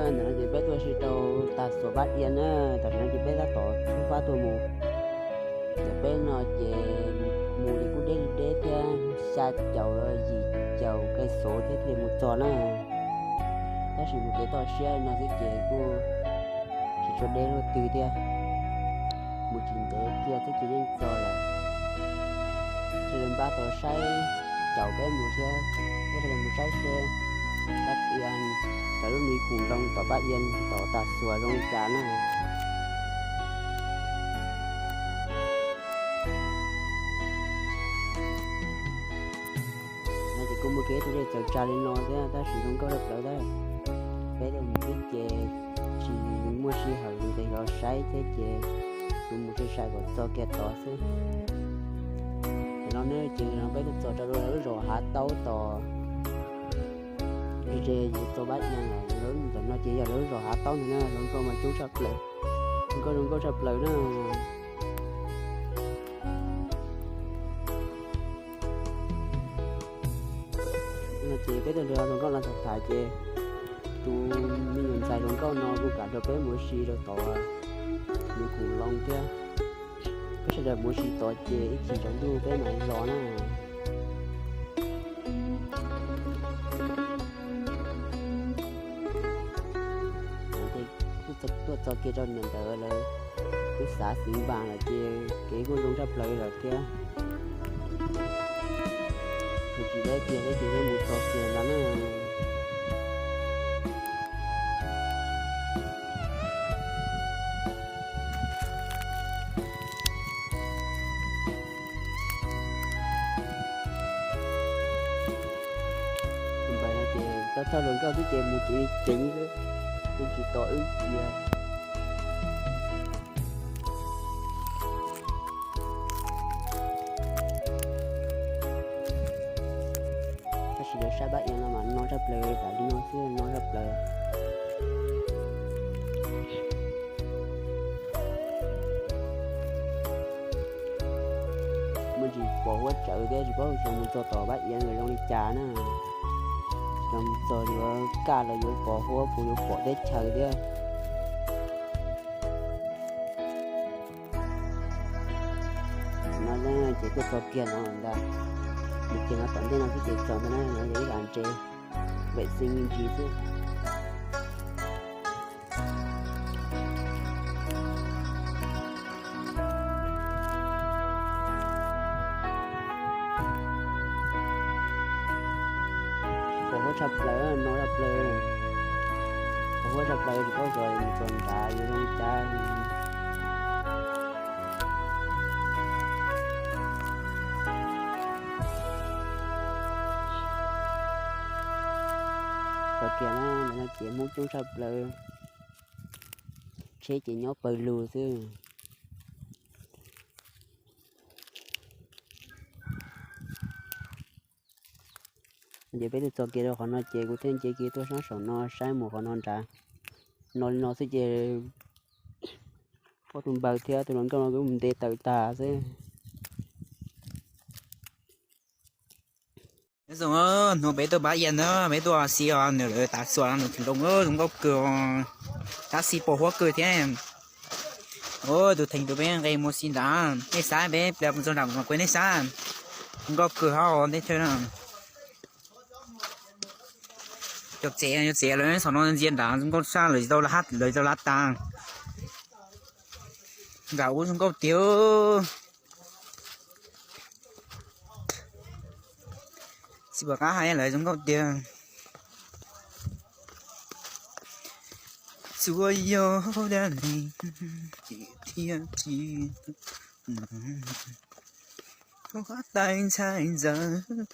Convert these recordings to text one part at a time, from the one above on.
Ntawm no ces peb tuaj si rau Tag Xuas Pab Ia na, tam sim no ces peb tab tom tshub fab tuaj mus. Ntawm peb no ces mus li kuj deb li deb thiab, xya caum los yim caum kais xov thiab thiaj mus txog na. Tab sis mus kev toj siab no xwb ces kuj tsis tshua deb luaj twg thiab, mus tsis ntev kiag twb cia yeej txog lawm. Sawv daws npaj tos saib, caum peb mus thiab, peb sawv daws mus saib seb pab ia cov lub me khoom loo tom Pab Ia tom Tag Xuas zoo li cas na. No ces kuj muaj kev ua dej txaus tsa li no thiab tab sis zoo nkauj tshaj plaws thiab. Peb tuaj mus xwb ces tsis muaj sij hawm nqis los saib thiab ces kuv mus sai sai kom txog kiag tod xwb. Tam no ne ces no peb tuaj txog rau lawv lub zos Hav Taub tos, ze yuav txog Pab Ia lawm, tam no ces yog lawv lub zos Hav Taub ntag na, zoo nkauj mas coob tshaj plaws, zoo nkauj zoo nkauj tshaj plaws na. No ces peb tuaj nrog hluas nkauj no tham tham ces tus me nyuam ntxhais hluas nkauj no kuj kam nrog peb mus ua si rau tom nws khoom loo thiab. Peb sawv daws mus ua si tod ces ib chim tsaus ntuj peb mam los na. Tuaj txog kiag rau niam ntawd lawv lub xav Xeev Npas lawm ces kev kuj zoo tshaj plaws lawm thiab. Thaum tsis deb kiag peb ces peb mus txog kiag ntawd na. Tus npawg no ces tau thauj hluas nkauj xwb ces mus ceev ceev xwb, yeej tsis tos wb cia. Tab sis lawv sab Pab Ia no mas no tshaj plaws, vam li no xwb no tshaj plaws. Muaj ntsis pos huab tsawv thiab tsis paub xyov mus txog tom Pab Ia nkawd zoo li cas na. Xyov mus txog yuav kaj los yuav pos huab puas yuav pom teb chaws thiab. No ces tuaj txog kiag no ntag, mus kiag no tom ntej no xwb ces txog ntag na, no yog ib las ntses, vem xees me ntsis xwb. Pos huab tshaj plaws, no tshaj plaws, pos huab tshaj plaws tsis paub xyov mus txog nrad yuav zoo li cas. Txog kiag na, ntawm no ces Hmoob coob tshaj plaws, tsheb ces nyob pawg lug xwb. Ces peb tuaj txog kiag rau qhov no ces kuv thiaj nce kiag tuaj sab saum no saib mus qhov no nrad. No li no xwb ces ob tug npawg thiab tus hluas nkauj no kuj mus nte taws tag xwb. Nyob zoo, hnub peb tuaj Pab Ia na, peb tuaj si os, nws lawv tav xuas no nws khoom loo zoo nkauj kawg, tab sis pos huab kawg thiab. Tus theem tus peb nqis mus si nrad, nej saib peb pliag mus txog nram kuv nej saib, zoo nkauj kawg hab ntej chaw na. Cov tsev, cov tsev lawv saum no ntsia nrad zoo nkauj sab, lawv tsis tau lab tas. Nram ub zoo nkauj tiag. Tsis pom qab hais lawv zoo nkauj tiag. Tsuas yog dab li ces thiaj tsis hnov. Ua tais ntxhais ntxawm,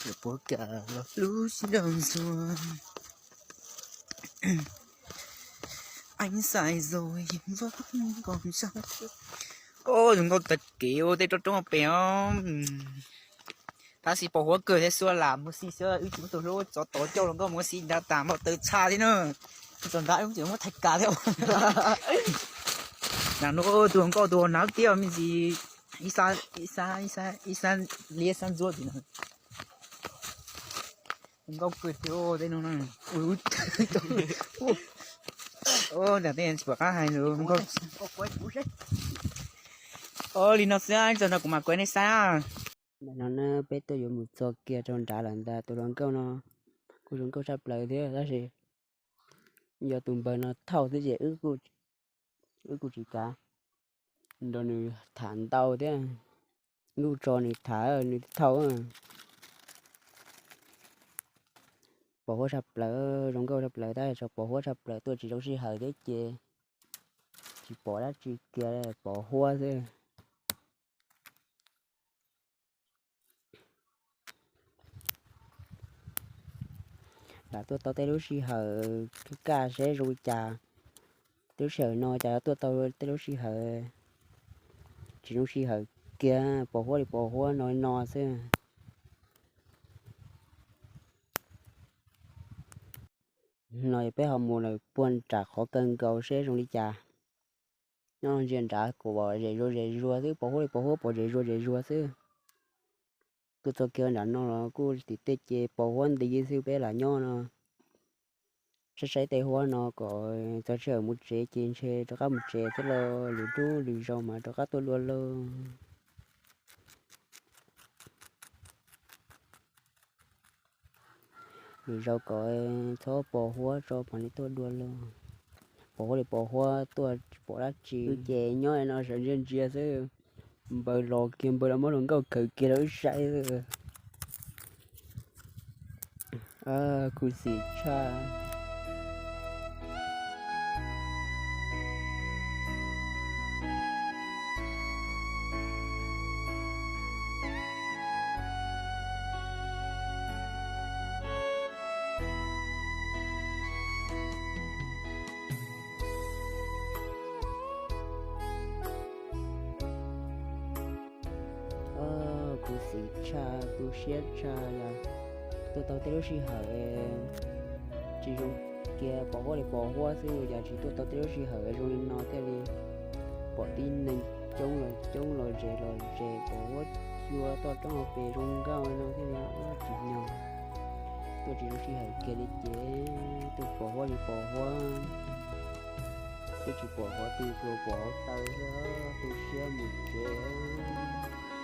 yuav puas kam los hlub sib nrog ntxuag. Anh sai rồi vẫn còn sống. Zoo nkauj tag kev ua tej roob roob pem os. Tab sis pos huab kawg thiab xwb, lam mus si xwb, wb tsis muaj tus hlub, tsov tod coj hluas nkauj mus si nrad tas npau taws tshaj thiab na. Txog nrad wb tseem muab thais kas thiab. Nram no tus hluas nkauj tus hnav tiaj me ntsis ib sab liab sab ntsuab tim no. Zoo nkauj kawg thiab tej no na. Ua, Ntawm tej tsis pom qab hais lus nkauj. Ua li no xwb, txog no kuv mam kuv nej saib. Ntawm no na peb tuaj yuav mus txog kiag rau nrad lawm ntag. Tus hluas nkauj no kuj zoo nkauj tshaj plaws thiab tab sis yog tus npawg no thauj xwb ces wb kuj tsis kav nrog nws tham ntau thiab. Wb tso nws tham nws thauj. Pos huab tshaj plaws, zoo nkauj tshaj plaws tab sis pos huab tshaj plaws tuaj tsis zoo sij hawm thiab ces tsis pom dab tsi kiag, pos huab xwb. Lam tuaj tau tej lub sij hawm kaj seb zoo li cas. Tej lub sij hawm no cas tuaj tau tej lub sij hawm tsis zoo sij hawm kiag, pos huab li pos huab no no xwb. No peb ho mus lawm puag nram qhov kawg nkaus seb zoo li cas. Nyob ntsia nrad kuv pom zem zuag zem zuag xwb, pos huab li pos huab pom zem zuag zem zuag xwb. Tuaj txog kiag nram no los kuj tim tej ces pos huab nti xwb peb lam nyob no. Saib saib tej huab no kom txog sij hawm mus tsev ces ntshe rov qab mus tsev thiab los lwm hnub lwm zaus mas rov qab tuaj dua lauj. Lwm zaus kom txhob pos huab tso mam li tuaj dua lauj. Pos huab li pos huab tuaj tsis pom dab tsi ces nyob no sawv ntsia ntsia xwb. Npawg los kiag npawg los muab hluas nkauj khaws kiag rau wb saib xwb. Khuv xim tshaj. Khuv xim tshaj, tu siab tshaj yog tuaj tau tej lub sij hawm tsis zoo kiag, pos huab li pos huab xwb, yog tsis tuaj tau tej lub sij hawm zoo li no thiaj li pom tib neeg coob los coob, los zes los zes, pos huab cua toj roob hauv pes zoo nkauj no thiaj li tsis nyog. Tuaj tsis zoo sij hawm kiag li ces tuaj pos huab li pos huab, twb tsis pom qhov twg, tsuas pom hauv taw xwb, tu siab mus tsev.